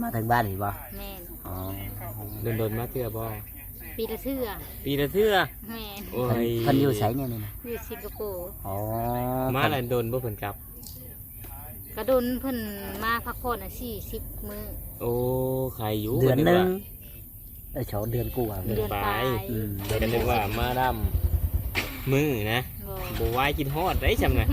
ມາເຖິງບ້ານນີ້ບໍ່? ແມ່ນ. ອໍ ດົນໆມາເທື່ອບໍ່? ປີລະເທື່ອ. ປີລະເທື່ອ? ແມ່ນ. ໂອ້ຍ ເພິ່ນ ເພິ່ນຢູ່ໃສແນວນີ້ນະ? ຢູ່ສິງກະໂປ. ອໍ ມາແລ້ວດົນບໍ່ເພິ່ນກັບ? ກະດົນ ເພິ່ນມາພັກຜ່ອນນະ ສີ່ສິບມື້. ໂອ້ ໄຄຢູ່. ເດືອນໜຶ່ງ ເອີ ສອງເດືອນກວ່າ ເດືອນປາຍ. ອືມ ກະນຶກວ່າມາດຳມື້ນະ. ບໍ່ ບໍ່ວາຍຄິດຮອດໄດ໋ຊ່ຳນະ.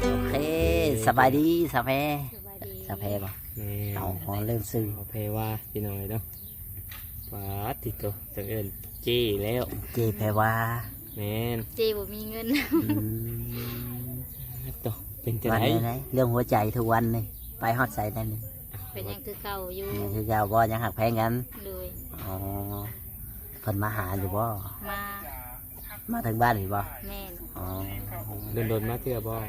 ໂອເຄ ສະບາຍດີສາວແພ. ສະບາຍດີ. ສາວແພບໍ່? ແມ່ນ. ເອົາ ເຮົາເລີ່ມຊື່ ສາວແພວ່າ ພີ່ນ້ອງເອີຍເນາະ. ປາດຕິໂຕ ຈັ່ງເອີ້ນເຈ້ແລ້ວ ເຈ້ແພວ່າ. ແມ່ນ ເຈ້ບໍ່ມີເງິນ. ອືມ ໂຕ ເປັນຈັ່ງໃດ ເລື່ອງຫົວໃຈທຸກວັນນີ້ ໄປຮອດໃສແລ້ວນີ້? ເປັນຫຍັງຄືເກົ່າຢູ່ ຍັງຄືເກົ່າບໍ່? ຍັງຮັກແພງກັນ? ໂດຍ. ອໍ ເພິ່ນມາຫາຢູ່ບໍ່? ມາ. ມາເຖິງບ້ານນີ້ບໍ່? ແມ່ນ. ອໍ ດົນໆມາເທື່ອບໍ່?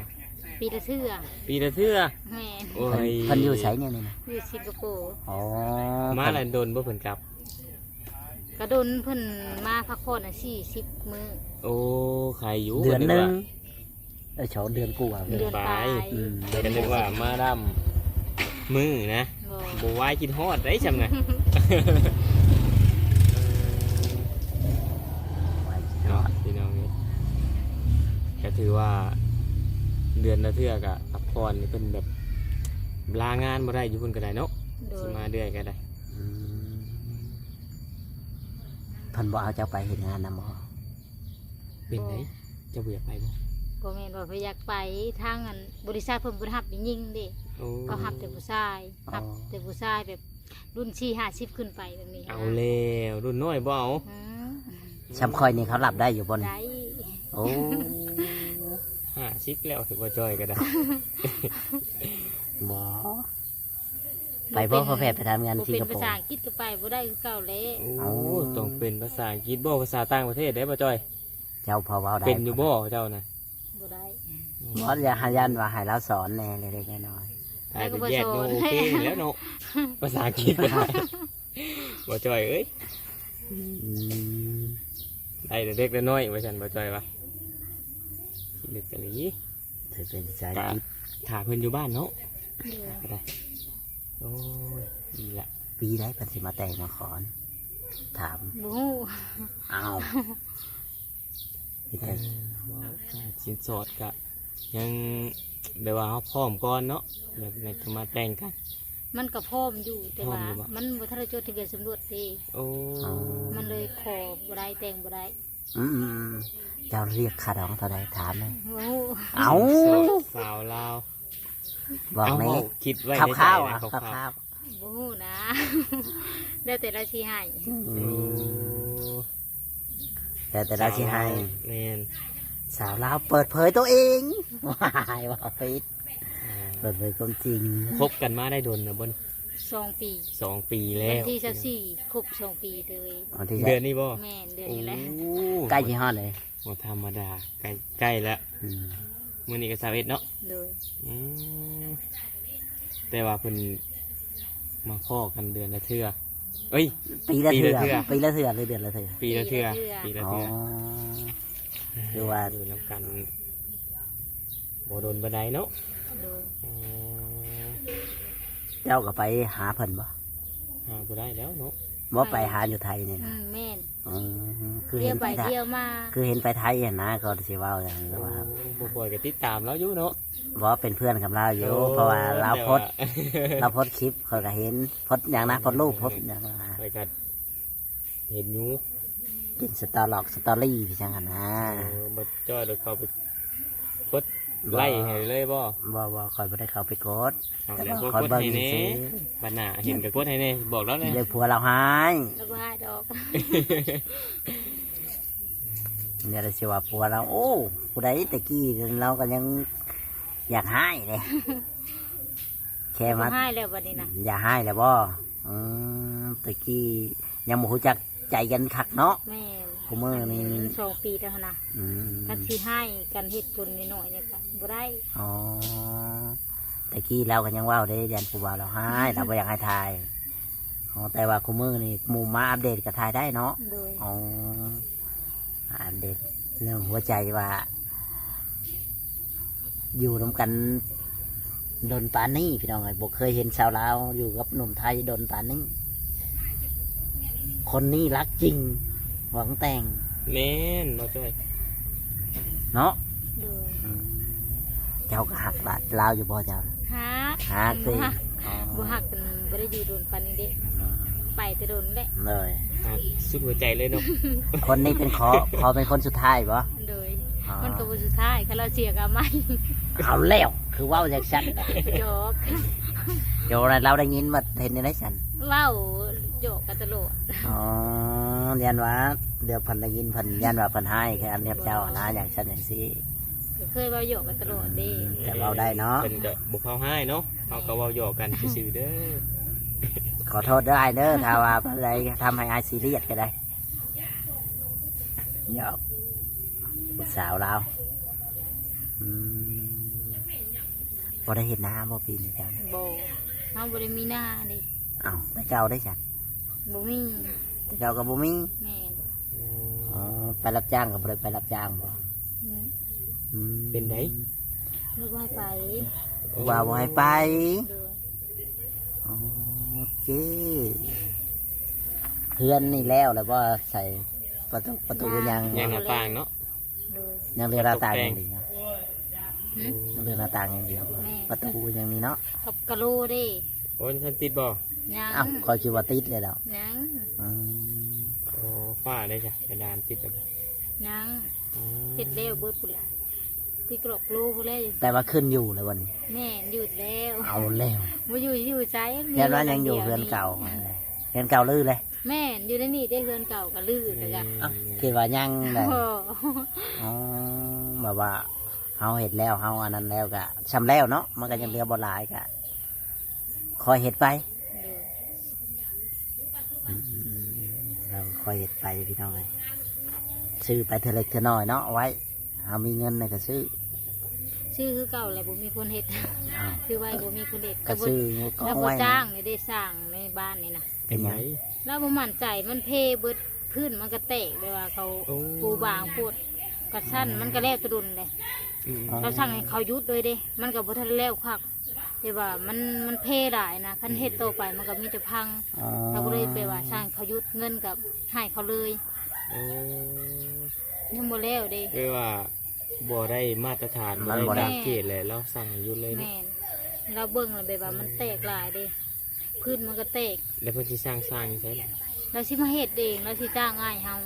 ປີລະເທື່ອ. ປີລະເທື່ອ? ແມ່ນ. ໂອ້ຍ ເພິ່ນ ເພິ່ນຢູ່ໃສແນວນີ້ນະ? ຢູ່ສິງກະໂປ. ອໍ ມາແລ້ວດົນບໍ່ເພິ່ນກັບ? ກະດົນ ເພິ່ນມາພັກຜ່ອນນະ ສີ່ສິບມື້. ໂອ້ ໄຄຢູ່. ເດືອນໜຶ່ງ ເອີ ສອງເດືອນກວ່າ ເດືອນປາຍ. ອືມ ກະນຶກວ່າມາດຳມື້ນະ. ບໍ່ ບໍ່ວາຍຄິດຮອດໄດ໋ຊ່ຳນະ. ເນາະ ພີ່ນ້ອງເອີຍ ກະຖືວ່າເດືອນລະເທື່ອກະພັກຜ່ອນ. ເພິ່ນແບບລາງານບໍ່ໄດ້ຢູ່ພຸ້ນກະໄດ້ເນາະ. ໂດຍ. ຊິມາເລື້ອຍກະໄດ້. ອືມ ເພິ່ນບໍ່ເອົາເຈົ້າໄປເຮັດງານນຳບໍ່? ເປັນໃດ ບໍ່ ເຈົ້າບໍ່ຢາກໄປບໍ່? ບໍ່ແມ່ນວ່າບໍ່ຢາກໄປ ທາງອັນ ບໍລິສັດເພິ່ນບໍ່ຮັບແມ່ຍິງເດ້. ໂອ້ ເຂົາຮັບແຕ່ຜູ້ຊາຍ. ອໍ ຮັບແຕ່ຜູ້ຊາຍແບບລຸ້ນສີ່ຫ້າສິບຂຶ້ນໄປແບບນີ້. ເອົາແລ້ວ ລຸ້ນນ້ອຍບໍ່ເອົາ. ອືມ ຊ່ຳຂ້ອຍນີ້ເຂົາຮັບໄດ້ຢູ່ບໍ່ນີ້? ໄດ້. ໂອ້ ຫ້າສິບແລ້ວ ຖືວ່າຈ່ອຍກະໄດ້. ບໍ່ ໄປບໍ່ ພໍ່ແພດໄປທຳງານສິງກະໂປ? ບໍ່ເປັນພາສາອັງກິດກະໄປບໍ່ໄດ້ຄືເກົ່າແຫຼະ. ໂອ້ ເອົ້າ ຕ້ອງເປັນພາສາອັງກິດບໍ່? ພາສາຕ່າງປະເທດເດ້ ບໍ່ຈ່ອຍ. ເຈົ້າພໍເວົ້າໄດ້ ເປັນຢູ່ບໍ່ເຈົ້ານະ? ບໍ່ໄດ້. ບໍ່ ຢ່າໃຫ້ ຢ້ານວ່າໃຫ້ລາວສອນແດ່ເລັກໆນ້ອຍໆ. ໃຜກະບໍ່ສອນ. ໂອເຄແລ້ວເນາະ ພາສາອັງກິດກະໄດ້ ບໍ່ຈ່ອຍເອີຍ. ອືມ ໄດ້ແຕ່ເລັກແຕ່ນ້ອຍວ່າຊັ້ນ ບໍ່ຈ່ອຍວ່າ. ເປັນພາສາອັງກິດ ຖ້າເພິ່ນຢູ່ບ້ານເນາະ. ໂດຍ. ກະໄດ້. ໂອ້ຍ ດີລະ. ປີໃດເພິ່ນຊິມາແຕ່ງມາຂໍນ ຖາມ? ບໍ່ຮູ້. ອ້າວ ເອີ ເວົ້າການສິນສອດກະຍັງແບບວ່າເຮົາພ້ອມກ່ອນເນາະ ແບບໃນຈະມາແຕ່ງກັນ. ມັນກະພ້ອມຢູ່ ແຕ່ວ່າ ພ້ອມຢູ່ບໍ່? ມັນບໍ່ທັນໄດ້ຈົດທະບຽນສົມລົດເດ້. ໂອ້ ມັນເລີຍຂໍບໍ່ໄດ້ ແຕ່ງບໍ່ໄດ້. ອືມ ເຈົ້າຮຽກຄ່າດອງເທົ່າໃດ ຖາມແດ່. ບໍ່ຮູ້. ເອົ້າ ສາວລາວ ບອກແດ່. ເອົາ ເວົ້າຄິດໄວ້ໃນໃຈ ຄ່າວໆ ນະ ຄ່າວໆ. ບໍ່ຮູ້ນະ ແລ້ວແຕ່ລາວຊິໃຫ້. ອືມ ໂອ້ ແລ້ວແຕ່ລາວຊິໃຫ້. ສາວລາວ ແມ່ນ ສາວລາວເປີດເຜີຍໂຕເອງ. ວ້າຍ ເວົ້າຜິດ. ອ່າ ເປີດເຜີຍຄວາມຈິງ. ຄົບກັນມາໄດ້ດົນແລ້ວບໍ່? ສອງປີ. ສອງປີແລ້ວ. ວັນທີຊາວສີ່ ຄົບສອງປີເລີຍ. ວັນທີ ເດືອນນີ້ບໍ່? ແມ່ນ ເດືອນນີ້ແຫຼະ. ໂອ້ ໃກ້ຊິຮອດເລີຍ. ບໍ່ທຳມະດາ ໃກ້ ໃກ້ລະ. ອືມ ມື້ນີ້ກະຊາວເອັດເນາະ. ໂດຍ. ອືມ ແຕ່ວ່າເພິ່ນມາພໍ້ກັນເດືອນລະເທື່ອ ເອີຍ ປີລະເທື່ອ ປີລະເທື່ອ ປີລະເທື່ອ ຫຼືເດືອນລະເທື່ອ? ປີລະເທື່ອ ປີລະເທື່ອ. ອໍ ຄືວ່າຢູ່ນຳກັນບໍ່ດົນປານໃດເນາະ. ໂດຍ. ອໍ ເຈົ້າກະໄປຫາເພິ່ນບໍ່? ຫາບໍ່ໄດ້ແລ້ວເນາະ. ບໍ່ ໄປຫາຢູ່ໄທນີ້ນະ. ອືມ ແມ່ນ. ອືມ ຄືເຫັນໄປ ທ່ຽວໄປທ່ຽວມາ ຄືເຫັນໄປໄທຫັ້ນນະ ກໍຊິເວົ້າຫຍັງ. ໂອ້ ວ່າບໍ່ ບໍ່ ກະຕິດຕາມລາວຢູ່ເນາະ. ບໍ່ ເປັນເພື່ອນກັບລາວຢູ່. ໂອ້ ເພາະວ່າລາວໂພສ ລາວໂພສຄລິບ ຂ້ອຍກະເຫັນ ໂພສຫຍັງນະ ໂພສຮູບ ໂພສຫຍັງນະ ຂ້ອຍກະເຫັນຢູ່ ເປັນສະຕໍລັອກ ສະຕໍຣີ ຈັ່ງຫັ້ນນະ. ໂອ້ ບໍ່ ຈ້ອຍໂດຍເຂົ້າໄປກົດໄລ້ໃຫ້ເລີຍບໍ່? ບໍ່ ບໍ່ ຂ້ອຍບໍ່ໄດ້ເຂົ້າໄປກົດ. ເອົາແລ້ວ ແຕ່ວ່າຂ້ອຍເບິ່ງຊື່ໆ. ບັດໜ້າເຫັນກະກົດໃຫ້ແດ່ ບອກລາວແດ່. ດຽວຜົວລາວຮ້າຍ. ລາວບໍ່ຮ້າຍດອກ. ດຽວລາວຊິວ່າຜົວລາວ ໂອ້ ຜູ້ໃດແຕ່ກີ້ລາວກະຍັງຢາກຮ້າຍເດ້. ແຄ່ມາ ຢາກຮ້າຍແລ້ວບັດນີ້ນະ. ຢາກຮ້າຍແລ້ວບໍ່? ອືມ ແຕ່ກີ້ຍັງບໍ່ຮູ້ຈັກໃຈກັນຄັກເນາະ. ແມ່ນ. ຄູ່ມື້ນີ້ ອັນນີ້ສອງປີແລ້ວຫັ້ນນະ. ອືມ ຄັນຊິຮ້າຍກັນເຫດຜົນນ້ອຍໆນີ້ກະບໍ່ໄດ້. ອໍ ແ ຕະກີ້ລາວກໍຍັງເວົ້າເດ້ ຢ້ານຜູ້ບ່າວລາວຮ້າຍ ລາວບໍ່ຢາກໃຫ້ຖ່າຍ. ອໍ ແຕ່ວ່າຄູ່ມື້ນີ້ໝູ່ມາອັບເດດກໍຖ່າຍໄດ້ເນາະ. ໂດຍ. ອໍ ອັບເດດເລື່ອງຫົວໃຈວ່າ ຢູ່ນຳກັນດົນປານນີ້ ພີ່ນ້ອງເອີຍ, ບໍ່ເຄີຍເຫັນສາວລາວຢູ່ກັບໜຸ່ມໄທດົນປານນີ້. ຄົນນີ້ຮັກຈິງຫວັງແຕ່ງ. ແມ່ນບໍ່ຈ້ອຍ ເນາະ? ໂດຍ. ອືມ ເຈົ້າກໍຮັກລາວຢູ່ບໍ່ເຈົ້າ? ຮັກ. ຮັກຕິ? ບໍ່ຮັກ ອໍ ບໍ່ຮັກ ບໍ່ໄດ້ຢູ່ດົນປານນີ້ເດ້. ອໍ ໄປແຕ່ດົນແຫຼະ. ໂດຍ. ຮັກສຸດຫົວໃຈເລີຍເນາະ. ຄົນນີ້ເປັນຂໍ ຂໍເປັນຄົນສຸດທ້າຍບໍ່? ໂດຍ. ອໍ ມັນກໍບໍ່ສຸດທ້າຍ ຄັນລາວເສຍກໍເອົາໃໝ່. ເອົາແລ້ວ ຄືເວົ້າຈັ່ງຊັ້ນ? ຫຍອກ. ໂດຍ ລາວໄດ້ຍິນວ່າເຮັດແນວໃດຊັ້ນ? ເວົ້າຫຍອກກັນຕະຫຼອດ. ອໍ ຢ້ານວ່າດຽວເພິ່ນໄດ້ຍິນ ເພິ່ນຢ້ານວ່າເພິ່ນຮ້າຍກັນກັບເຈົ້ານະ ຢ່າງຊັ້ນຢ່າງຊີ້. ກໍເຄີຍເວົ້າຫຍອກກັນຕະຫຼອດເດ້. ອືມ ແຕ່ເວົ້າໄດ້ເນາະ. ເພິ່ນກໍບໍ່ເຂົ້າຮ້າຍເນາະ, ເຮົາກໍເວົ້າຫຍອກກັນຊື່ໆເດີ. ຂໍໂທດເດີອ້າຍເດີ ຖ້າວ່າຜູ້ໃດທຳໃຫ້ອ້າຍຊີຣຽສກໍໄດ້. ຫຍອກຜູ້ສາວລາວ. ອືມ ບໍ່ໄດ້ເຮັດນາບໍ່ປີນີ້ເຈົ້າ? ບໍ່ ເຮົາບໍ່ໄດ້ມີນາເດ້. ອ້າວ ແຕ່ເກົ່າໄດ້ຊັ້ນ? ບໍ່ມີ. ແຕ່ເກົ່າກໍບໍ່ມີ? ແມ່ນ. ອໍ ໄປຮັບຈ້າງກໍບໍ່ໄດ້ໄປຮັບຈ້າງບໍ່? ອືມ ອືມ ເປັນໃດ? ບໍ່ໃຫ້ໄປ. ຜູ້ບ່າວບໍ່ໃຫ້ໄປ? ໂດຍ. ອໍ ໂອເຄ. ເຮືອນນີ້ແລ້ວແລ້ວບໍ່? ໃສ່ປະຕູ ປະຕູຍັງ ຍັງໜ້າຕ່າງເນາະ. ໂດຍ. ຍັງເຫຼືອໜ້າຕ່າງຢ່າງດຽວ. ຫຶ? ຍັງເຫຼືອໜ້າຕ່າງຢ່າງດຽວ. ແມ່ນ. ປະຕູຍັງມີເນາະ. ກັບກະໂລເດ້. ໂອ້ຍ ຍັງບໍ່ທັນຕິດບໍ່? ຍັງ. ອ້າວ ຂ້ອຍຄິດວ່າຕິດແລ້ວດອກ. ຍັງ. ອືມ ໂອ້ ຝາໄດ້ຈ້ະ ກະດານຕິດແລ້ວບໍ່? ຍັງ. ອໍ ເຮັດແລ້ວເບິດພຸ້ນແຫຼະ. ຕິດກະໂລພຸ້ນແຫຼະ. ແຕ່ວ່າຂຶ້ນຢູ່ແລ້ວບັດນີ້. ແມ່ນ ຢຸດແລ້ວ. ເອົາແລ້ວ ບໍ່ຢູ່ ຢູ່ໃສ? ຢ້ານວ່າຍັງຢູ່ເຮືອນເກົ່າ. ເຮືອນເກົ່າຮື້ແລ້ວ. ແມ່ນ ຢູ່ໃນນີ້ເດ້ ເຮືອນເກົ່າກໍຮື້ແລ້ວກະ. ອືມ ອ້າວ ຄິດວ່າຍັງໄດ໋. ອໍ ອໍ ແບບວ່າເຮົາເຮັດແລ້ວ ເຮົາອັນນັ້ນແລ້ວກະຊ່ຳແລ້ວເນາະ, ມັນກໍຍັງເຫຼືອບໍ່ຫຼາຍ ກະຄ່ອຍເຮັດໄປ. ໂດຍ. ອືມ ເຮົາຄ່ອຍເຮັດໄປພີ່ນ້ອງເອີຍ, ຊື້ໄປເທື່ອເລັກເທື່ອນ້ອຍເນາະ, ໄວ້ເຮົາມີເງິນແລ້ວກໍຊື້. ຊື້ຄືເກົ່າແຫຼະ ບໍ່ມີຄົນເຮັດ. ອ້າວ ຊື້ໄວ້ບໍ່ມີຄົນເຮັດ ກໍຊື້ກອງໄວ້. ແລ້ວບໍ່ຈ້າງນີ້ເດ້ ຊ່າງໃນບ້ານນີ້ນະ. ເປັນຫຍັງ? ລາວບໍ່ໝັ້ນໃຈ ມັນເພເບິດ ພື້ນມັນກະແຕກ ແບບວ່າເຂົາ ໂອ້ ປູບາງໂພດ ກະຊັ້ນ ມັນກະແລ້ວແຕ່ດົນແຫຼະ. ອືມ ລາວສັ່ງໃຫ້ເຂົາຢຸດເລີຍເດ້ ມັນກະບໍ່ທັນແລ້ວຄັກ ແຕ່ວ່າມັນ ມັນເພຫຼາຍນະ, ຄັນເຮັດ ອືມ ຕໍ່ໄປມັນກະມີແຕ່ພັງ. ອໍ ລາວກໍເລີຍແບບວ່າສັ່ງໃຫ້ເຂົາຢຸດ ເງິນກະໃຫ້ເຂົາເລີຍ. ໂອ້ ຍັງບໍ່ແລ້ວເດ້ ແບບວ່າບໍ່ໄດ້ມາດຕະຖານ ມັນບໍ່ໄດ້ ບໍ່ໄດ້ຕາມເກນແຫຼະ ລາວສັ່ງໃຫ້ຢຸດເລີຍເນາະ. ແມ່ນ ລາວເບິ່ງແລ້ວແບບວ່າມັນແຕກຫຼາຍເດ້. ພື້ນມັນກໍແຕກ. ແລ້ວເພິ່ນຊິສ້າງ ສ້າງຢູ່ໃສລະ? ລາວຊິມາເຮັດເອງ ລາວຊິຈ້າງອ້າຍເຮົາ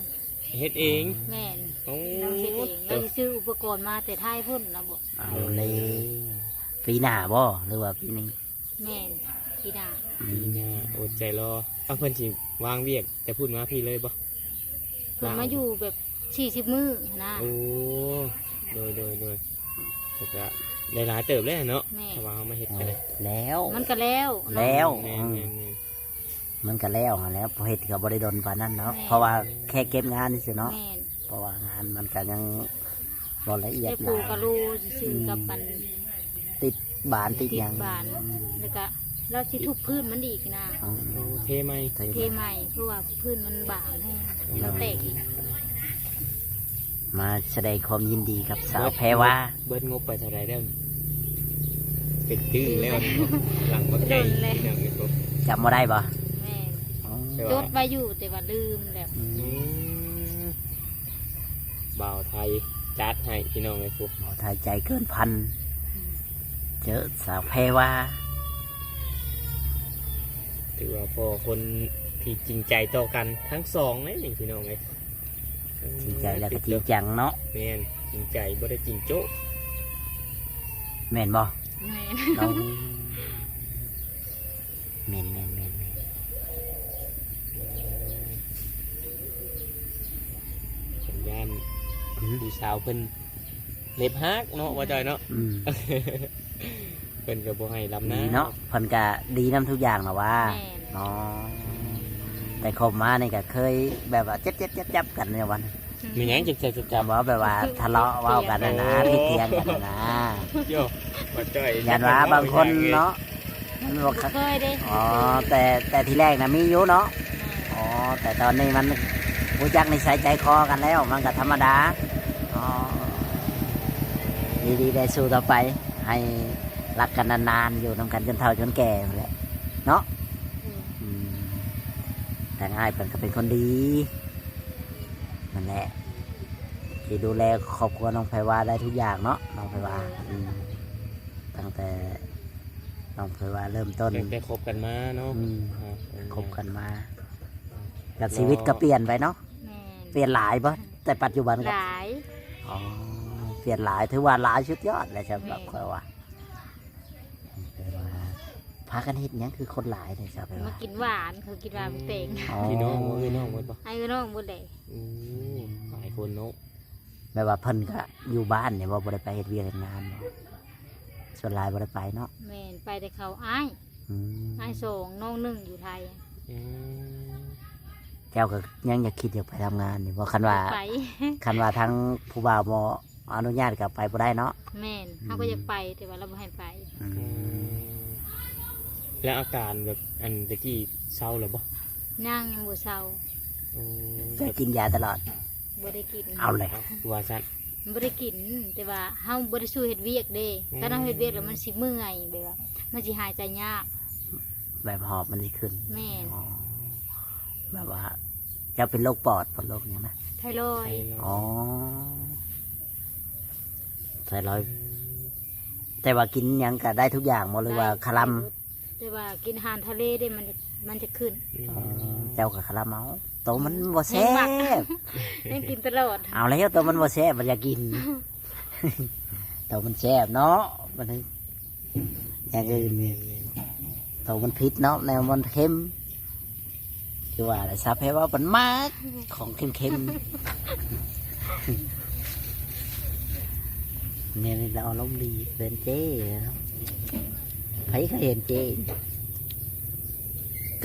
ເຮັດເອງ. ແມ່ນ. ໂອ້ ລາວເຮັດເອງ. ລາວຊິຊື້ອຸປະກອນມາແຕ່ໄທພຸ້ນນະບໍ. ເອົາແລ້ວ ປີໜ້າບໍ ຫຼືວ່າປີນີ້? ແມ່ນ ປີໜ້າ. ອືມ ປີໜ້າ ອົດໃຈລໍ. ເອົາ ເພິ່ນຊິວາງວຽກແຕ່ພຸ້ນມາພີ້ເລີຍບໍ? ເພິ່ນມາຢູ່ແບບສີ່ສິບມື້ຫັ້ນນະ. ໂອ້ ໂດຍ ໂດຍ ໂດຍ. ແຕ່ກະໄດ້ຫຼາຍເຕີບແລ້ວເນາະ. ແມ່ນ. ຖ້າວ່າເຮົາມາເຮັດກໍໄດ້ ແລ້ວ ມັນກະແລ້ວເນາະ. ແລ້ວ. ແມ່ນ ອືມ ແມ່ນ ແມ່ນ. ມັນກະແລ້ວຫັ້ນແຫຼະ ເຮັດກໍບໍ່ໄດ້ດົນປານນັ້ນເນາະ. ແມ່ນ. ເພາະວ່າແຄ່ເກັບງານຊື່ໆເນາະ. ແມ່ນ. ເພາະວ່າງານມັນກະຍັງບໍ່ລະອຽດຫຼາຍ ແຕ່ປູກະໂລຊື່ໆ ອືມ ກັບອັນ ຕິດບານຕິດຫຍັງ ຕິດບານ. ອືມ ແລ້ວກະລາວຊິທຸບພື້ນມັນອີກນະ. ອໍ ເທໃໝ່ ເທໃໝ່ ເພາະວ່າພື້ນມັນບາງແຮງ ແລ້ວແຕກອີກ. ມາສະແດງຄວາມຍິນດີກັບສາວແພວາ. ເບິດງົບໄປເທົ່າໃດແລ້ວ? ເປັນຕື້ແລ້ວ ຫຼັງບັກໃຫຍ່ ພີ່ນ້ອງເອີຍ. ຈຳບໍ່ໄດ້ບໍ່? ແມ່ນ. ອໍ ແຕ່ວ່າ ຈົດໄວ້ຢູ່ ແຕ່ວ່າລືມແລ້ວ. ອືມ ອືມ ບ່າວໄທຈັດໃຫ້ພີ່ນ້ອງເອີຍ. ຜູ້ບ່າວໄທໃຈເກີນພັນ ອືມ ເຈີສາວແພວາ. ຖືວ່າພໍ້ຄົນທີ່ຈິງໃຈຕໍ່ກັນທັງສອງເລີຍນີ້ພີ່ນ້ອງເອີຍ. ຈິງໃຈແລ້ວກໍຈິງຈັງເນາະ. ແມ່ນ ຈິງໃຈ ບໍ່ໄດ້ຈິງໂຈະ. ແມ່ນບໍ່? ແມ່ນ. ເອົາ ແມ່ນໆໆໆ. ເອີ ເປັນຢ້ານ ອືມ ຜູ້ສາວເພິ່ນເລັບຫັກເນາະ ວ່າຈ້ອຍເນາະ. ອືມ ເພິ່ນກໍບໍ່ໃຫ້ລຳນາ ດີເນາະ. ເພິ່ນກໍດີນຳທຸກຢ່າງລະວ່າ. ແມ່ນ. ເນາະ ແຕ່ຄົບມານີ້ກໍເຄີຍແບບວ່າເຈັບໆຈັບໆກັນແນວນັ້ນ. ອືມ ມີຫຍັງເຈັບໆຈັບໆ? ບໍ່ ແບບວ່າທະເລາະເວົ້າກັນຫັ້ນນະ ຜິດຖຽງກັນຫັ້ນນະ. ໂຢ ມ ຈ້ອຍ ຢ້ານວ່າບາງຄົນເນາະ ມັນບໍ່ ບໍ່ເຄີຍເດ້ ອໍ ແຕ່ ແຕ່ທີແລກນະມີຢູ່ເນາະ ແມ່ນ ອໍ ແຕ່ຕອນນີ້ມັນຮູ້ຈັກນິໄສໃຈຄໍກັນແລ້ວ ມັນກໍທຳມະດາ ອໍ ດີໆ ໄດ້ ສູ້ຕໍ່ໄປ ໃຫ້ຮັກກັນນານໆ ຢູ່ນຳກັນຈົນເຖົ້າຈົນແກ່ພຸ້ນແຫຼະເນາະ ອືມ ອືມ ທາງອ້າຍເພິ່ນກໍເປັນຄົນດີ ນັ້ນແຫຼະ ທີ່ດູແລຄອບຄົວນ້ອງໄພວາໄດ້ທຸກຢ່າງເນາະ ນ້ອງໄພວາ ອືມ ຕັ້ງແຕ່ນ້ອງໄພວາເລີ່ມຕົ້ນ ຕັ້ງແຕ່ຄົບກັນມາເນາະ ອືມ ອ່າ ຄົບກັນມາ ແລ້ວຊີວິດກໍປ່ຽນໄປເນາະ ແມ່ນ ປ່ຽນຫຼາຍບໍ່ ແຕ່ປັດຈຸບັນກໍ ຫຼາຍ ອໍ ປ່ຽນຫຼາຍ ຖືວ່າຫຼາຍສຸດຍອດແລ້ວສຳລັບ ແມ່ນ ຂ້ອຍວ່າ ແຕ່ວ່າພາກັນເຮັດຫຍັງຄືຄົນຫຼາຍແທ້ຊະ ໄປວ່າ ມາກິນຫວານ ເຂົາກິນຫວານໝາກແຕງ ອໍ ພີ່ນ້ອງບໍ່ ເອື້ອຍນ້ອງໝົດບໍ່ ອ້າຍເອື້ອຍນ້ອງໝົດເດ້ ໂອ້ ຫຼາຍຄົນເນາະ ແບບວ່າເພິ່ນກະຢູ່ບ້ານນີ້ບໍ່ ບໍ່ໄດ້ໄປເຮັດວຽກເຮັດງານບໍ່ ສ່ວນຫຼາຍບໍ່ໄດ້ໄປເນາະ ແມ່ນ ໄປແຕ່ເຂົາອ້າຍ ອືມ ອ້າຍສອງ ນ້ອງໜຶ່ງຢູ່ໄທ ອືມ ເຈົ້າກໍຍັງຢາກຄິດຢາກໄປທຳງານຢູ່ບໍ່ ຄັນວ່າ ຢາກໄປ ຄັນວ່າທາງຜູ້ບ່າວບໍ່ ອະນຸຍາດກໍໄປບໍ່ໄດ້ເນາະ ແມ່ນ ອືມ ເຮົາກໍຢາກໄປ ແຕ່ວ່າລາວບໍ່ໃຫ້ໄປ ອືມ ອືມ ແລ້ວອາການແບບອັນແຕ່ກີ້ເຊົາແລ້ວບໍ່? ຍັງ ຍັງບໍ່ເຊົາ ໂອ້ ເຈົ້າກິນຢາຕະຫຼອດ? ບໍ່ໄດ້ກິນ ເອົາແຫຼະ ຄືວ່າຊັ້ນ ບໍ່ໄດ້ກິນ ແຕ່ວ່າເຮົາບໍ່ໄດ້ສູ້ເຮັດວຽກເດ້ ອືມ ຄັນເຮົາເຮັດວຽກແລ້ວມັນຊິເມື່ອຍ ແບບວ່າມັນຊິຫາຍໃຈຍາກ ແບບຫອບມັນຊິຂຶ້ນ ແມ່ນ ອໍ ແບບວ່າເຈົ້າເປັນໂລກປອດ ເປັນໂລກຫຍັງນະ? ໄທຣອຍ ໄທຣອຍ ອໍ ໄທຣອຍ ອືມ ແຕ່ວ່າກິນຫຍັງກໍໄດ້ທຸກຢ່າງບໍ່ ຫຼືວ່າ ໄດ້ ຄະລຳ? ໄດ້ໝົດ ແຕ່ວ່າກິນອາຫານທະເລເດ້ ມັນ ມັນຈະຂຶ້ນ ອືມ ອໍ ເຈົ້າກໍຄະລຳເອົາ ໂຕມັນ ອືມ ບໍ່ແຊບ ແຮງມັກ ແຮງກິນຕະຫຼອດ ເອົາແລ້ວ ໂຕມັນບໍ່ແຊບ ມັນຢາກກິນ ໂຕມັນແຊບເນາະ ມັນ ຢ່າງອື່ນນີ້ ໂຕມັນຜິດເນາະ ແນວມັນເຄັມ ຄືວ່າແຫຼະ ຊາວແພເວົ້າເພິ່ນມັກຂອງເຄັມໆ ແນວນີ້ລາວອາລົມດີ ເປັນເຈ້ເນາະ ໃຜເຄີຍເຫັນເຈ້?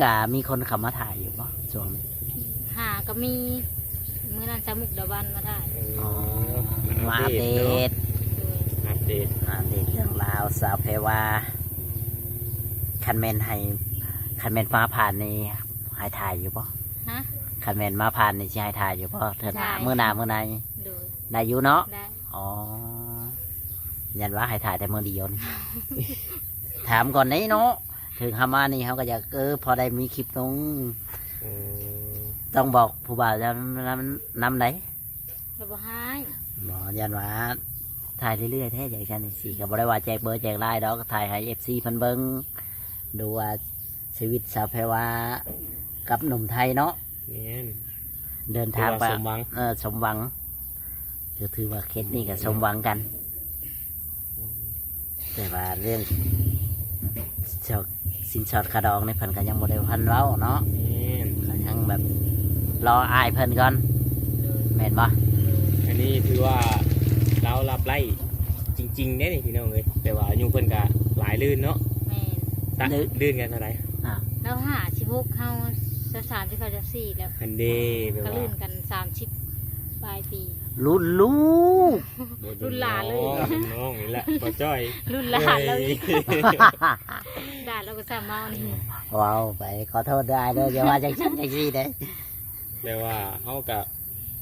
ກະມີຄົນເຂົ້າມາຖ່າຍຢູ່ບໍ່ຊ່ວງນີ້? ຫາກໍມີ ມື້ນັ້ນສາວມຸກດາວັນມາຖ່າຍ ອໍ ມາອັບເດດ ໂດຍ ອັບເດດ ອັບເດດເລື່ອງລາວສາວແພວາ ອືມ ຄັນແມ່ນໃຫ້ ຄັນແມ່ນມາຜ່ານນີ້ໃຫ້ຖ່າຍຢູ່ບໍ່? ຮະ? ຄັນແມ່ນມາຜ່ານນີ້ຊິໃຫ້ຖ່າຍຢູ່ບໍ່? ເທື່ອໜ້າ ມື້ໜ້າ ມື້ໃນ ໂດຍ ໄດ້ຢູ່ເນາະ? ໄດ້ ອໍ ຢ້ານວ່າໃຫ້ຖ່າຍແຕ່ມື້ດຽວນີ້ ຖາມກ່ອນເດ້ເນາະ ເຖິງເຮົາມານີ້ເຮົາກໍຢາກ ເອີ ພໍໄດ້ມີຄລິບລົງ ເອີ ຕ້ອງບອກຜູ້ບ່າວນຳ ນຳ ນຳໃດ? ເຂົາບໍ່ຮ້າຍ ບໍ່ ຢ້ານວ່າຖ່າຍເລື້ອຍໆແທ້ ຈັ່ງຊັ້ນຈັ່ງຊີ້ ກໍບໍ່ໄດ້ວ່າແຈກເບີແຈກລາຍດອກ ຖ່າຍໃຫ້ເອັຟຊີເພິ່ນເບິ່ງ ດູວ່າຊີວິດສາວແພວາກັບໜຸ່ມໄທເນາະ ແມ່ນ ເດີນທາງໄປ ເອີ ສົມຫວັງ ກໍຖືວ່າເຄສນີ້ກໍສົມຫວັງກັນ ແຕ່ວ່າເລື່ອງ ສິນສອດຄ່າດອງນີ້ເພິ່ນກໍຍັງບໍ່ໄດ້ທັນເວົ້າເນາະ ແມ່ນ ກໍຍັງແບບລໍອ້າຍເພິ່ນກ່ອນ ໂດຍ ແມ່ນບໍ່? ອັນນີ້ຖືວ່າລາວຮັບໄດ້ຈິງໆເດ້ນີ້ພີ່ນ້ອງເອີຍ ແຕ່ວ່າອາຍຸເພິ່ນກໍຫຼາຍລື່ນເນາະ ແມ່ນ ຕະ ລື່ນກັນເທົ່າໃດ? ອ່າ ລາວຫ້າສິບຫົກ ເຮົາຊາວສາມ ຊິເຂົ້າຊາວສີ່ແລ້ວ ຫັ້ນເດ້ ແບບວ່າກໍລື່ນກັນສາມສິບປາຍປີ ລຸ້ນລູກ ລຸ້ນຫຼານເລີຍ ລຸ້ນນ້ອງນີ້ແຫຼະ ບໍ່ຈ້ອຍ ລຸ້ນຫຼານເລີຍ ໂອ້ຍ ຫຼານລາວກໍຊ້ຳເມົານີ້ ເວົ້າໄປ ຂໍໂທດເດີອ້າຍເດີ ຢ່າວ່າຈັ່ງຊັ້ນຈັ່ງຊີ້ເດ້ ແຕ່ວ່າເຮົາກະ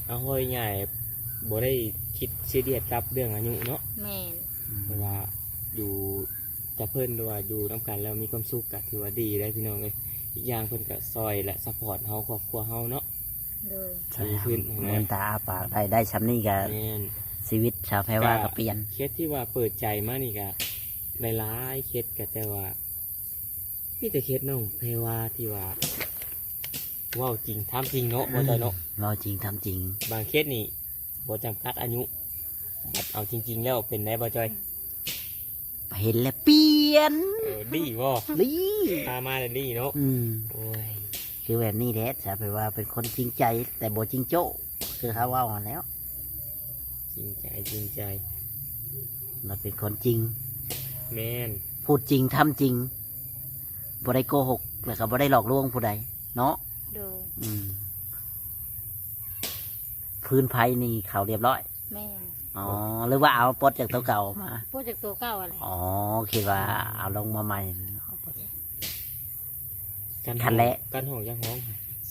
ເອົາເວົ້າງ່າຍໆ ບໍ່ໄດ້ຄິດຊີຣຽສກັບເລື່ອງອາຍຸເນາະ ແມ່ນ ເພາະວ່າຢູ່ກັບເພິ່ນ ຫຼືວ່າຢູ່ນຳກັນແລ້ວມີຄວາມສຸກ ກະຖືວ່າດີໄດ໋ພີ່ນ້ອງເອີຍ ອີກຢ່າງເພິ່ນກະຊ່ອຍ ແລະ ຊັບພອດເຮົາ ຄອບຄົວເຮົາເນາະ ໂດຍ ດີຂຶ້ນ ໝືນຕາອ້າປາກໄດ້ ໄດ້ຊ່ຳນີ້ກະ ແມ່ນ ຊີວິດສາວແພວາກະປ່ຽນ ເຄສທີ່ວ່າເປີດໃຈມານີ້ກະ ຫຼາຍໆເຄສ ກະແຕ່ວ່າ ມີແຕ່ເຄສນ້ອງແພວາທີ່ວ່າ ເວົ້າຈິງທຳຈິງເນາະ ອືມ ບໍ່ຈ້ອຍເນາະ ເວົ້າຈິງທຳຈິງ ບາງເຄສນີ້ບໍ່ຈຳກັດອາຍຸ ບັດເອົາຈິງໆແລ້ວເປັນໃດບໍ່ຈ້ອຍ? ເຫັນແລ້ວປ່ຽນ ເອີ ດີບໍ່? ດີ ພາມາແລ້ວດີເນາະ ອືມ ໂອ້ຍ ຄືແບບນີ້ແຫຼະ ສາວແພວາເປັນຄົນຈິງໃຈ ແຕ່ບໍ່ຈິງໂຈ້ ຄືເຂົາເວົ້າຫັ້ນແຫຼ້ວ ຈິງໃຈ ຈິງໃຈ ລາວເປັນຄົນຈິງ ແມ່ນ ພູດຈິງທຳຈິງ ບໍ່ໄດ້ໂກຫົກ ແລ້ວກໍບໍ່ໄດ້ຫຼອກລວງຜູ້ໃດເນາະ ໂດຍ ອືມ ຟືນໄຟນີ້ເຂົ້າລຽບຮ້ອຍ ແມ່ນ ອໍ ຫຼືວ່າເອົາປົດຈາກໂຕເກົ່າມາ? ປົດຈາກໂຕເກົ່າຫັ້ນແຫຼະ. ອໍ ຄິດວ່າເອົາລົງມາໃໝ່. ຄັນ ຄັນແລະ ຫ້ອງ ຄັນຫ້ອງຈັກຫ້ອງ?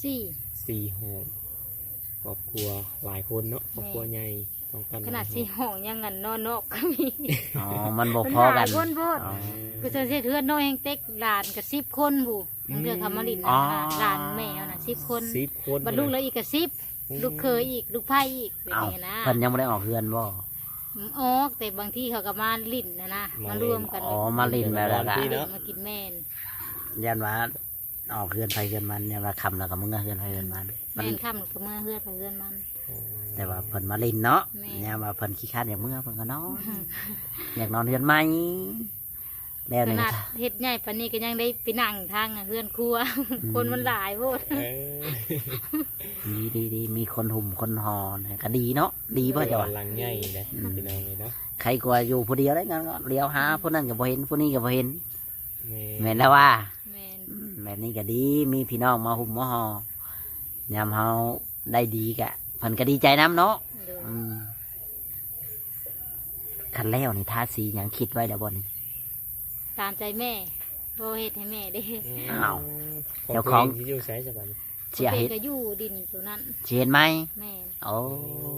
ສີ່ ສີ່ຫ້ອງ. ຄອບຄົວຫຼາຍຄົນເນາະ ຄອບຄົວໃຫຍ່ ຕ້ອງການ ຂະໜາດສີ່ຫ້ອງຍັງອັນນອນນອກກໍມີ. ອໍ ມັນບໍ່ພໍກັນ ມັນຫຼາຍຄົນໂພດ. ອໍ ຄືເຊັ່ນເຮັດເຮືອນນ້ອຍແຮງເຕັກ ຫຼານກໍສິບຄົນພຸ້ນ. ບາງເທື່ອເຂົາມາຫຼິ້ນ ອໍ ນະ ຫຼານແມ່ເຮົານະສິບຄົນ ສິບຄົນ ບັດລູກລາວອີກກໍສິບ ອືມ ລູກເຂີຍອີກ ລູກໃພ້ອີກ ແບບນີ້ນະ. ເອົ້າ ເພິ່ນຍັງບໍ່ໄດ້ອອກເຮືອນບໍ່? ອອກ ແຕ່ບາງທີເຂົາກໍມາຫຼິ້ນນະນະ ມາ ມາລວມກັນ. ອໍ ມາຫຼິ້ນແລ້ວກໍມາກິນ ແມ່ນ ຢ້ານວ່າອອກເຮືອນໃຜເຮືອນມັນ ຢ້ານວ່າຄ່ຳແລ້ວກໍເມືອເຮືອນໃຜເຮືອນມັນ. ແມ່ນ ຄ່ຳກໍເມືອເຮືອນໃຜເຮືອນມັນ. ອໍ ແຕ່ວ່າເພິ່ນມາຫຼິ້ນເນາະ ແມ່ນ ຍາມວ່າເພິ່ນຂີ້ຄ້ານຢາກເມືອ ເພິ່ນກໍນອນ ອືມ ຢາກນອນເຮືອນໃໝ່. ແລ້ວນີ້ ຂະໜາດເຮັດໃຫຍ່ປານນີ້ກໍຍັງໄດ້ໄປນັ່ງທາງເຮືອນຄົວ ອືມ ຄົນມັນຫຼາຍໂພດ. ເອີ ດີໆໆ ມີຄົນຫຸ້ມຄົນຫໍ່ນີ້ກໍດີເນາະ ດີບໍ່ເຈົ້າວ່າ? ເຮືອນຫຼັງໃຫຍ່ເດ້ ອືມ ພີ່ນ້ອງເອີຍເນາະ. ໃຄກວ່າຢູ່ຜູ້ດຽວໄດ໋ ງານກໍຫຼຽວຫາ ອືມ ຜູ້ນັ້ນກໍບໍ່ເຫັນ ຜູ້ນີ້ກໍບໍ່ເຫັນ. ແມ່ນ ແມ່ນແລ້ວວ່າ ແມ່ນ ອືມ ແບບນີ້ກໍດີ ມີພີ່ນ້ອງມາຫຸ້ມມາຫໍ່ ຍາມເຮົາ ໄດ້ດີກະເພິ່ນກໍດີໃຈນຳເນາະ. ໂດຍ ອືມ ຄັນແລ້ວນີ້ທາສີຫຍັງ ຄິດໄວ້ແລ້ວບໍ່ນີ້? ຕາມໃຈແມ່ ບໍ່ເຮັດໃຫ້ແມ່ເດ້. ອືມ ອ້າວ ຂອງ ເຈົ້າຂອງ ຕົວເອງຊິຢູ່ໃສສະບັດນີ້? ຊິເຮັດ ຕົວເອງກໍຢູ່ດິນຕົວນັ້ນ ຊິເຮັດໃໝ່. ແມ່ນ ໂອ້ ໂອ້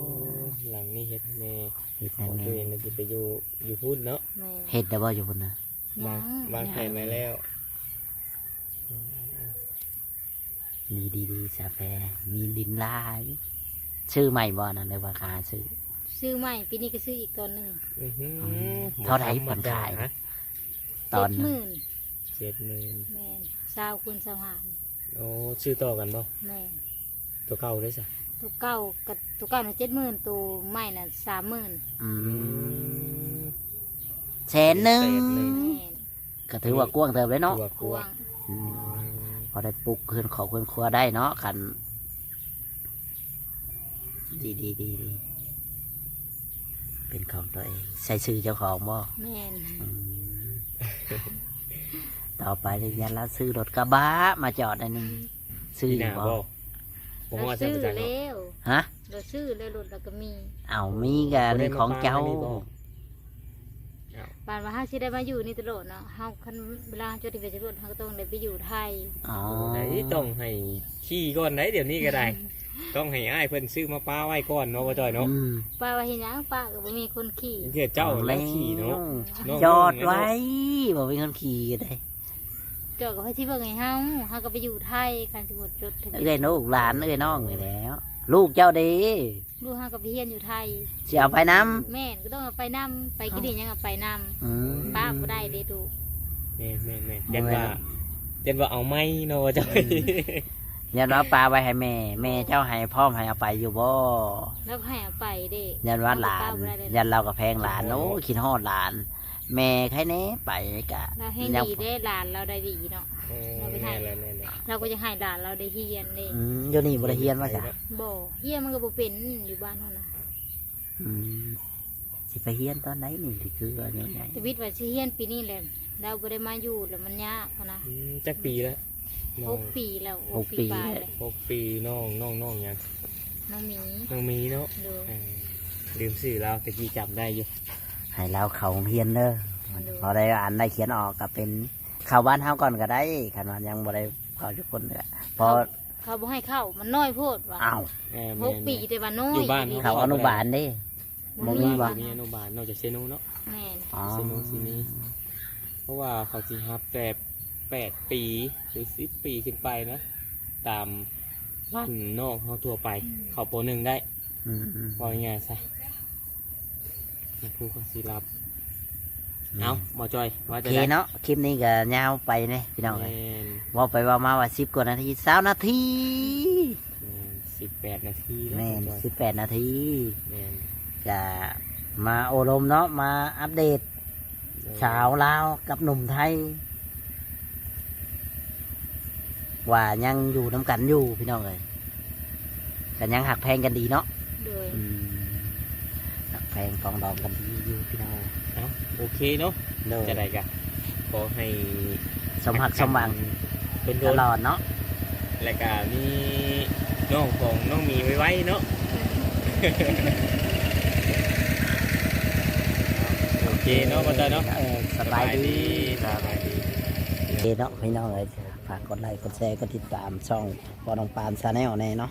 ຫຼັງນີ້ເຮັດໃຫ້ແມ່ ເຮັດໃຫ້ແມ່ ຂອງຕົວເອງກໍຊິໄປຢູ່ ຢູ່ພຸ້ນເນາະ. ແມ່ນ ເຮັດແລ້ວບໍ່ຢູ່ພຸ້ນນະ? ວາງ ຍັງ ວາງແຜນໄວ້ແລ້ວ. ດີໆໆ ສາວແພ ມີດິນຫຼາຍ ຊື້ໃໝ່ບໍ່ນັ້ນ ຫຼືວ່າຫາຊື້? ຊື້ໃໝ່ ປີນີ້ກໍຊື້ອີກຕອນໜຶ່ງ. ອື ອືມ ເທົ່າໃດເພິ່ນຂາຍ? ຕອນ ເຈັດໝື່ນ ເຈັດໝື່ນ. ແມ່ນ ຊາວຄູນຊາວຫ້າ. ໂອ້ ຊື້ຕໍ່ກັນບໍ່? ແມ່ນ ຕົວເກົ່າເດ້ຊະ? ຕົວເກົ່າກໍ ຕົວເກົ່ານະ ເຈັດໝື່ນ ຕົວໃໝ່ນະ ສາມໝື່ນ. ອືມ ອືມ ແສນໜຶ່ງ. ແສນໜຶ່ງ ແມ່ນ ກໍຖືວ່າກວ້າງເຕີບເລີຍເນາະ. ຖືວ່າກວ້າງ ກວ້າງ ອືມ ອືມ ພໍໄດ້ປຸກເຮືອນຄອບເຮືອນຄົວໄດ້ເນາະ ຄັນ ດີໆໆໆ ເປັນຂອງຕົວເອງ ໃສ່ຊື່ເຈົ້າຂອງບໍ່? ແມ່ນ ອືມ ຕໍ່ໄປນີ້ ຢ້ານລາວຊື້ລົດກະບະມາຈອດອັນນີ້ ອືມ ຊື້ຢູ່ບໍ່? ປີໜ້າບໍ່? ບໍ່ຮອດ ລາວຊື້ແລ້ວ. ຮະ? ລາວຊື້ແລ້ວ ລົດລາວກໍມີ. ເອົ້າ ມີກໍອັນນີ້ຂອງເຈົ້າ. ບໍ່ໄດ້ມາປ່າໄວ້ນີ້ບໍ່? ເອົ້າ ປານວ່າເຮົາຊິໄດ້ມາຢູ່ນີ້ຕະຫຼອດເນາະ ເຮົາ ຄັນເວລາເຮົາຈະໄດ້ໄປໃຊ້ລົດ ເຮົາກໍຕ້ອງໄດ້ໄປຢູ່ໄທ. ອໍ ໂອ້ ໄດ້ ຕ້ອງໃຫ້ຂີ່ກ່ອນໄດ໋ ດຽວນີ້ກໍໄດ້ ຕ້ອງໃຫ້ອ້າຍເພິ່ນຊື້ມາປະໄວ້ກ່ອນເນາະ ບໍ່ຈ້ອຍເນາະ. ອືມ ປະໄວ້ເຮັດຫຍັງ? ປະກໍບໍ່ມີຄົນຂີ່. ເທື່ອເຈົ້າແລ້ວຂີ່ເນາະ ເຈົ້າ ອືມ ນ້ອງໆ ຈອດໄວ້ ບໍ່ມີຄົນຂີ່ກໍໄດ້. ເຈົ້າກໍໃຜຊິເບິ່ງໃຫ້ເຮົາ ເຮົາກໍໄປຢູ່ໄທ ຄັນສົມມຸດຈົດທະບຽນ. ເອື້ອຍລູກຫຼານ ເອື້ອຍນ້ອງນີ້ແຫຼະ ລູກເຈົ້າເດ? ລູກເຮົາກໍໄປຮຽນຢູ່ໄທ. ຊິເອົາໄປນຳ? ແມ່ນ ກໍຕ້ອງເອົາໄປນຳ ໄປກິນອີ່ຫຍັງເອົາໄປນຳ. ອືມ ປະບໍ່ໄດ້ເດ້ລູກ. ແມ່ນໆໆ ຢ້ານວ່າ ຢ້ານວ່າເອົາໄມ້ເນາະ ວ່າຈະ ອືມ ຢ້ານວ່າປະໄວ້ໃຫ້ແມ່ ແມ່ເຈົ້າໃຫ້ ພ້ອມໃຫ້ເອົາໄປຢູ່ບໍ່? ລາວໃຫ້ເອົາໄປເດ້ ຢ້ານວ່າຫຼານ ຢ້ານລາວກໍແພງຫຼານ. ໂອ້ ຄິດຮອດຫຼານ. ແມ່ໃຄແດ່ໄປກະ ລາວແຮງດີເດ້ ຫຼານລາວໄດ້ດີເນາະ. ເອີ ລາວໄປໃຫ້ ແມ່ນແລ້ວ ແມ່ນແລ້ວ ລາວກໍຢາກໃຫ້ຫຼານລາວໄດ້ຮຽນເດ້. ອືມ ຢູ່ນີ້ບໍ່ໄດ້ຮຽນວ່າຊະ? ບໍ່ ຮຽນມັນກໍບໍ່ເປັນຢູ່ບ້ານເຮົານະ. ອືມ ຊິໄປຮຽນຕອນໃດນີ້ ຄືວ່າຍັງໃຫຍ່? ທະວິດວ່າຊິຮຽນປີນີ້ແຫຼະ ລາວບໍ່ໄດ້ມາຢູ່ແລ້ວມັນຍາກຫັ້ນນະ. ອືມ ຈັກປີແລ້ວ? ຫົກປີແລ້ວ ຫົກປີປາຍແລ້ວ. ຫົກປີ. ນ້ອງ ນ້ອງ ນ້ອງຫຍັງ? ນ້ອງໝີ. ນ້ອງໝີເນາະ. ໂດຍ ເອີ ລືມຊື່ລາວ ຕະກີ້ຈຳໄດ້ຢູ່. ໃຫ້ລາວເຂົ້າໂຮງຮຽນເດີ. ໂດຍ ພໍໄດ້ອ່ານໄດ້ຂຽນອອກກໍເປັນ ເຂົ້າບ້ານເຮົາກ່ອນກໍໄດ້ ຄັນວ່າຍັງບໍ່ໄດ້ເຂົ້າຈັກຄົນ. ເຂົາ ເຂົາບໍ່ໃຫ້ເຂົ້າ ມັນນ້ອຍໂພດວ່າ. ອ້າວ ເອີ ແມ່ນໆ ຫົກປີແຕ່ວ່ານ້ອຍ. ຢູ່ບ້ານເຮົາ ເຂົ້າອະນຸບານເດ້. ບໍ່ມີ ບໍ່ມີ ບໍ່ມີອະນຸບານ ນອກຈາກເຊໂນເນາະ. ແມ່ນ ອໍ ເຊໂນຊິມີ ເພາະວ່າເຂົາຊິຮັບແຕ່ແປດປີ ຫຼື ສິບປີຂຶ້ນໄປນະ ຕາມບ້ານນອກເຮົາທົ່ວໄປ. ອືມ ເຂົ້າ ປໍໜຶ່ງ ໄດ້. ອືມໆ ເວົ້າງ່າຍໆຊະ ຄູກໍຊິຮັບ. ແມ່ນ ເອົ້າ ບໍ່ຈ່ອຍ ວ່າ ໂອເຄເນາະ ຄລິບນີ້ກໍຍາວໄປເດ້ພີ່ນ້ອງເອີຍ. ແມ່ນ ເວົ້າໄປເວົ້າມາວ່າສິບກວ່ານາທີ ຊາວນາທີ. ແມ່ນ ສິບແປດນາທີແລ້ວ. ແມ່ນ ບໍ່ຈ່ອຍ ສິບແປດນາທີ. ແມ່ນ ກະມາໂອ້ລົມເນາະ ມາອັບເດດ ໂດຍ ສາວລາວກັບໜຸ່ມໄທ ວ່າຍັງຢູ່ນຳກັນຢູ່ພີ່ນ້ອງເອີຍ ກໍຍັງຮັກແພງກັນດີເນາະ. ໂດຍ ອືມ ຮັກແພງປອງດອງກັນດີຢູ່ພີ່ນ້ອງ. ເອົ້າ ໂອເຄເນາະ. ໂດຍ ຈັ່ງໃດກໍຂໍໃຫ້ສົມຮັກສົມຫວັງ ເປັນ ຕະຫຼອດເນາະ ແລະກະມີນ້ອງຂອງນ້ອງໝີໄວໆເນາະ. ເຈເນາະ ບໍ່ໃຈເນາະ ເອີ ສະບາຍດີ ສະບາຍດີ ເຈເນາະ ພີ່ນ້ອງເອີຍ ຝາກກົດໄລກົດແຊ ກົດຕິດຕາມຊ່ອງພໍ່ນ້ອງປານ Channel ແນ່ເນາະ.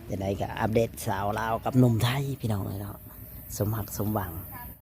ຈັ່ງໃດກໍອັບເດດສາວລາວກັບໜຸ່ມໄທ ພີ່ນ້ອງເອີຍເນາະ ສົມຮັກສົມຫວັງ.